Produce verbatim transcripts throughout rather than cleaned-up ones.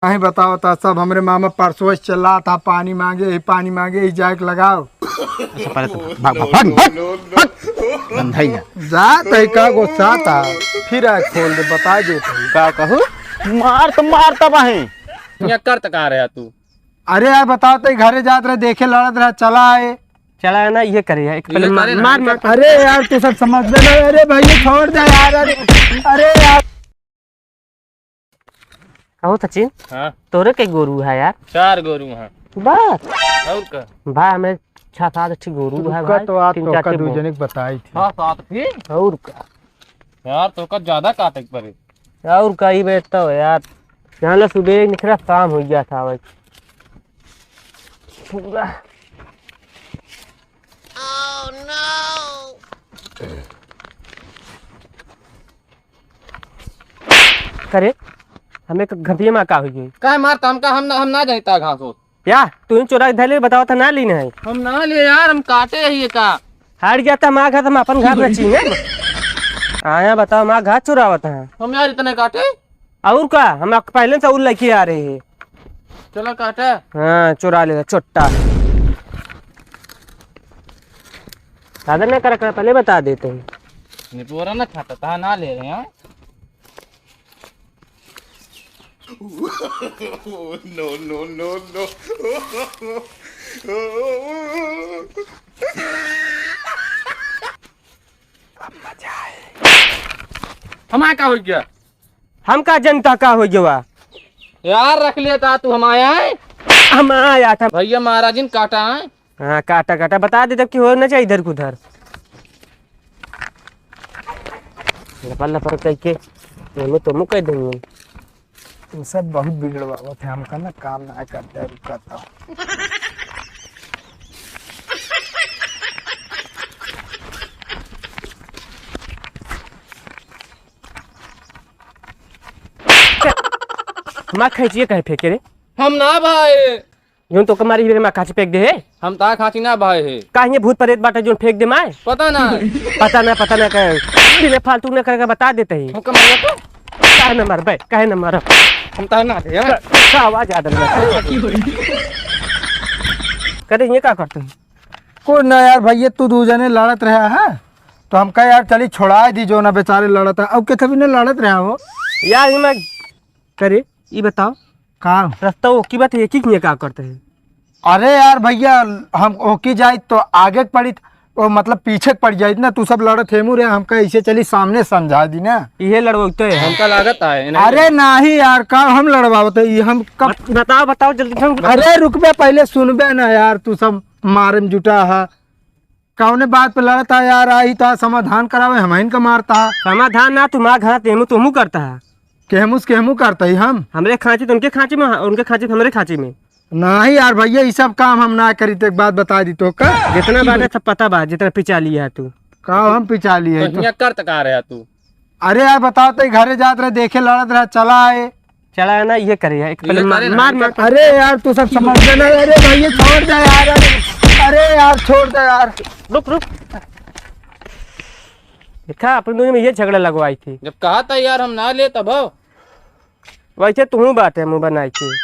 नहीं बताओ ता, सब हमरे मामा परसों से चिल्लात ह, पानी माँगे ही, पानी माँगे ही, जाइके लगाओ। अच्छा, पहले तो भाग, भाग, भाग, भाग, भाग। गंधाई ना। जात ही का गुस्सात ह, फिर आए खोल दे, बताइ देत ही। का कहू? मार तो मार तब है। ये करत का रहा तू? अरे यार, बताओ तो, घरे जात रहे, देखे लड़त रहा, चला आए। चला आए ना, ये करे, एक पहले ये मार, करे ना, मार, ये मार। करे। अरे यार, तू सब समझ में ना, अरे भाई, छोड़ दे यार, अरे, अरे यार। कहो सचिन, हाँ। तोरे के गोरू है यार? चार गोरू हैं। बस? और का? बा, हमें छह सात ठी गोरू है रुका भाई, तो, आप तीन तो चार का ठी दू बो- जने के बताई थी। छह सात ठी? और का? यार, तो का ज्यादा काटे के पड़े। और का, ई बेचता हो यार, यहाँ ले सुबह निकला, शाम हो गया था भाई। पूरा। करे, हमें क-, घटिया में का हुई गई? काहे मारता हमका? हम ना, हम ना जाइता घास हो। या, तू ही चोरा के धैले बताओ था, ना लीन है। हम ना ले यार, हम काटे ही का। हार गया था हमारा घर, हम अपन घर में छीने। आया बताओ, हमारा घर चुरावत है। हम यार इतने काटे? और का, हम आप पहले से और लेके आ रहे हैं। चलो काटे। हाँ, चुरा लेगा, चोट्टा। ज्यादा ना करा, करा, पहले बता देते हैं। निपोरा ना खाता था, ना ले रहे हैं। No, no, no, no। अब मजा आए। हमारे का हो गया? हम का जनता का हो गया? यार रख लेता तू हमारे आए। हम आया था। भैया महाराज जी ने काटा है। हाँ, काटा, काटा। बता दे तब कि हो ना चाहिए इधर उधर। लपर लपर कह के, एमे तो मुँह कह देंगे। तू सब बहुत बिगड़वावत है, हमका ना काम ना करता है, रुका तो। हमार खैचिए काहे फेंके रे? हम ना भाई। जोन तोके मारी हीरे मा खाची फेंक दे है। हम ता खाची ना भाई है। काहे भूत प्रेत बाटे जोन फेंक दे माय? पता ना। पता ना, पता ना कहे। बिना फालतू ना करके बता देते ही। हमका मारिया तो? काहे ना मारबे? काहे ना मारब? हम ता ना दे, हाँ। का, का आवाज आ रहा है? करे ये का करते हैं? कुछ ना यार भैया, तू दू जने लड़त रहा है, तो हम कहे यार चली छोड़ाए दी जो ना बेचारे लड़त है। अब किथे भी ना लड़त रहा हो। यार ये मैं करे, ई बताओ। का? रस्ता ओकी बात है, एकी किए का करते हैं? अरे यार भैया, हम ओकी जाइत तो आगे के पड़ी, ओ मतलब पीछे के पड़ जाइत ना, तू सब लड़त हेमू रे, हमका ऐसे चली सामने समझा दी ना। इहे लड़वैते हैं। हमका लागत है, नहीं अरे लड़वैते। नहीं यार, का हम लड़वावत है, ये हम कब बत-, बताओ, बताओ जल्दी से। अरे रुकबे, पहले सुनबे ना यार, तू सब मारे में जुटा है। कौने बात पे लड़ता यार? आई तो समाधान करावे, हमहिन का मारता। समाधान ना, तुम्हारा घर तेमू तुमू करता है। केहमू से केहमू करता ही हम? हमरे खांची तो उनके खांची में, उनके खांची तो हमरे खांची में। नहीं यार भैया, ये सब काम हम ना करी, तो एक बात बता दी तो का? जितना बात है सब पता बा, जितना पिचा लिया है तू। का हम पिचा लिए तो तो? हियां करत का रहा तू? अरे यार बताओ तो, घरे जात रहे, देखे लड़त रहा, चला आए। चला ना, ये करे, एक पहले ये मार, करे ना, मार, ये मार। करे। अरे यार, तू सब समझ में ना, अरे भाई, ये छोड़ दे यार, अरे, अरे यार, छोड़ दे यार। रुक, रुक। देखा, अपन दोनों में ये झगड़ा लगवाई थी। जब कहा था यार, हम ना ले, तब हो। वैसे तू बात है, मुंह बनाई थी।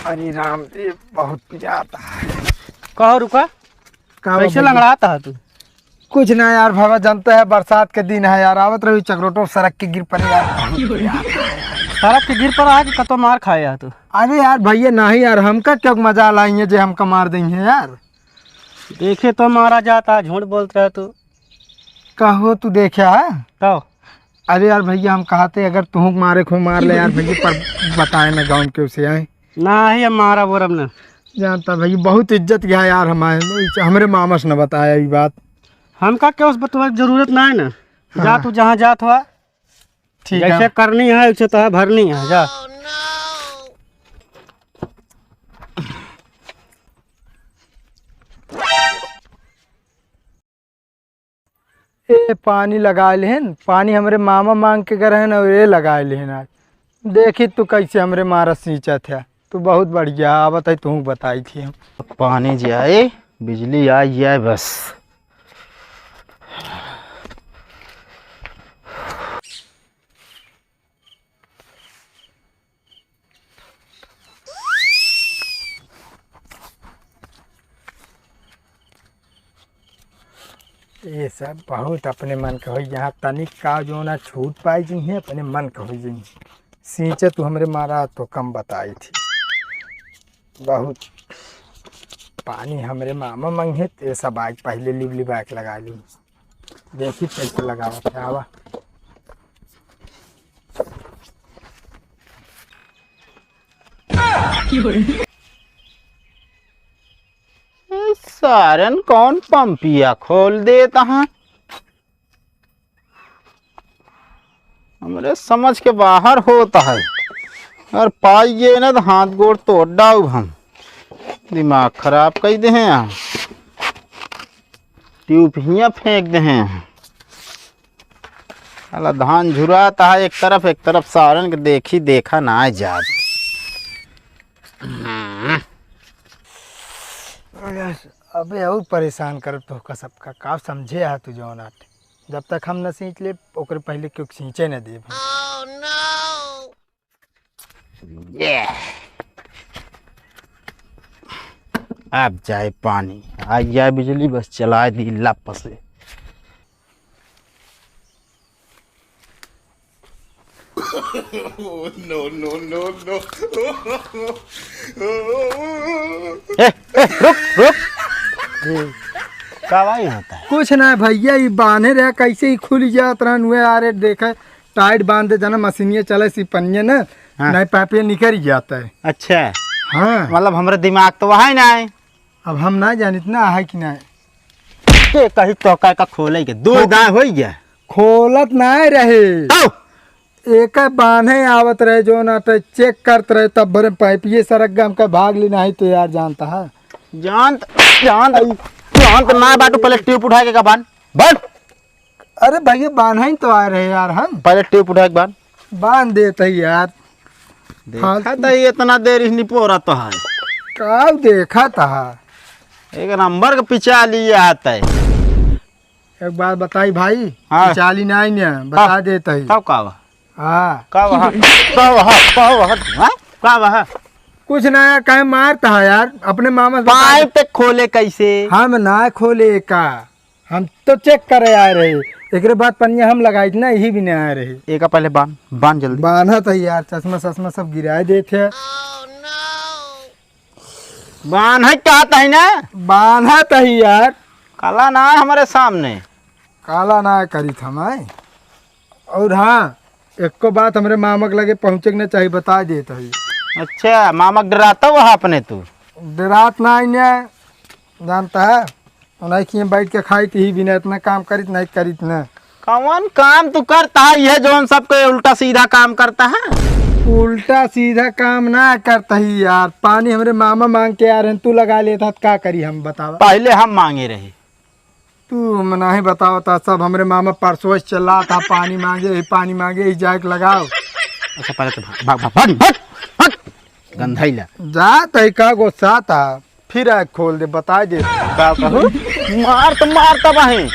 अरे राम, ये बहुत पिरात है। कहो रुका, का कैसे बाबा जी? लंगड़ाता है तू? कुछ ना यार बाबा, जानते हैं बरसात के दिन है यार, आवत रही चकरोटो सड़क के गिर पड़े यार। सड़क के गिर पड़ा है कि कतो मार खाए है तू? अरे यार भैया नहीं यार, हमका क्यों मजा लाई है जे हमका मार देंगे यार। देखे तो मारा जाता है, झूठ बोलत रहे तू। कहो तू देखे है? कहो। अरे यार भैया, हम कहते अगर तुहूँ के मारे को मार ले यार भैया, पर बताए ना गाँव के उसे आए। ना ही हम मारा बोरब ना। जानता भैया, बहुत इज्जत गया यार हमारे, हमरे मामा से न बताया ये बात। हमका क्या उस बतवा जरूरत ना है ना। हाँ। जा तू जहाँ जात हुआ, ठीक है। जैसे करनी है, उसे तो है भरनी है, जा। ए, पानी लगाए लेहन, पानी हमरे मामा मांग के गए रहन और ये लगाए लेहन आज। देखी तू कैसे हमरे मारा सींचत है। तू बहुत बढ़िया, आवत है तू बताई थी हम। पानी जाए, बिजली आ जाए बस। ये सब बहुत अपने मन के होई, यहाँ तनिक का जो ना छूट पाई जी है, अपने मन के होई जी। सींचे तू हमरे मारा तो कम बताई थी, बहुत पानी हमरे मामा मंगे, तो ये सब आज पहले लिप लिप आके लगा ली। देखी कैसे लगावत है, आवा। ए, सारन कौन पंपिया खोल देत हैं? हमरे समझ के बाहर होत है। अगर पाई गए ना तो हाथ गोड़ तोड़ डाउब हम। दिमाग खराब कई दे हैं यहाँ। ट्यूब हियाँ फेंक दे हैं। साला धान झुरात है एक तरफ, एक तरफ सारन के देखी देखा ना जात। अबे और परेशान करत तोहका सबका, का समझे हा तू जौन आटे। जब तक हम न सींच लेब, ओकरे पहले क्यों सींचे न देब हम। ये। अब जाए पानी, आ जाए बिजली, बस चलाए दी लप से। No, no, no, no। ए, ए, रुक, रुक। ए, का भाई होता है? कुछ ना भैया, ई बांधे रहे, कैसे ही खुल जात रहन हुए। अरे देखे, टाइट बांध दे, जना मशीनिया चले सी पनिया ना, हाँ। नहीं पाइपिया निकल जाता है। अच्छा। हाँ। मतलब हमरे दिमाग तो वही ना है। अब हम ना जानित ना है कि ना है। के कही तो का, का खोले के? दो खो-, दाएं होई गया। खोलत ना रहे। तो? एक बांधे आवत रहे, जो ना तो चेक करत रहे, तब भरे पाइप ये सरक गम का भाग ली नहीं तो यार जानता है। जानत, जानत, जानत ना बाटू, पहले ट्यूब उठा के का बांध। बांध। अरे भैया, बांधे ही तो आ रहे यार हम। पहले ट्यूब उठा के बांध। बांध देत है यार। देखा फालतू। तो ये इतना देर ही निपोरा तो है। का देखा था? एक नंबर के पिचा लिए आता है। एक बात बताई भाई, हाँ। पिचाली नहीं ने, बता हाँ। देत है। तब का बा? हाँ। का बा? का बा? का बा? हाँ? का बा? कुछ ना यार, काहे मारता है यार, अपने मामा से बता दे। पाइप खोले कैसे? हम ना खोले का, हम तो चेक करे आए रहे, एकरे बाद पनिया हम लगाई ना, यही भी नहीं आए रहे। एका पहले बांध, बांध जल्दी। बांधत है यार, चश्मा, चश्मा सब गिराए देत है। बांधत है, कहत है ना? बांधत है यार। काला ना है हमरे सामने। काला ना करी था मैं। और हाँ, एको बात हमरे मामक लगे पहुँचे के ना चाहिए, बता देत है। अच्छा, मामक डराता हुआ अपने तू? डरात ना है ने, जानता है, उन्हें खिए बैठ के खाई थी बिना इतना काम करित नहीं करित ना। कौन काम तू करता है? यह जौन सबके उल्टा सीधा काम करता है। उल्टा सीधा काम ना करता ही यार, पानी हमरे मामा मांग के आ रहे हैं, तू लगा लेता तो का करी हम, बतावा। पहले हम मांगे रहे। तू मनाही बतावा था, सब हमरे मामा परसों से चला था, पानी मांगे ही, पानी मांगे ही, जाके लगाओ। अच्छा, पहले तो भाग, भाग, भाग, भाग, भाग, भाग। गंधाइला। जा तई का गुस्सा था, फिर आँख खोल दे, बता दे। का कहू? मार तो मार तब है।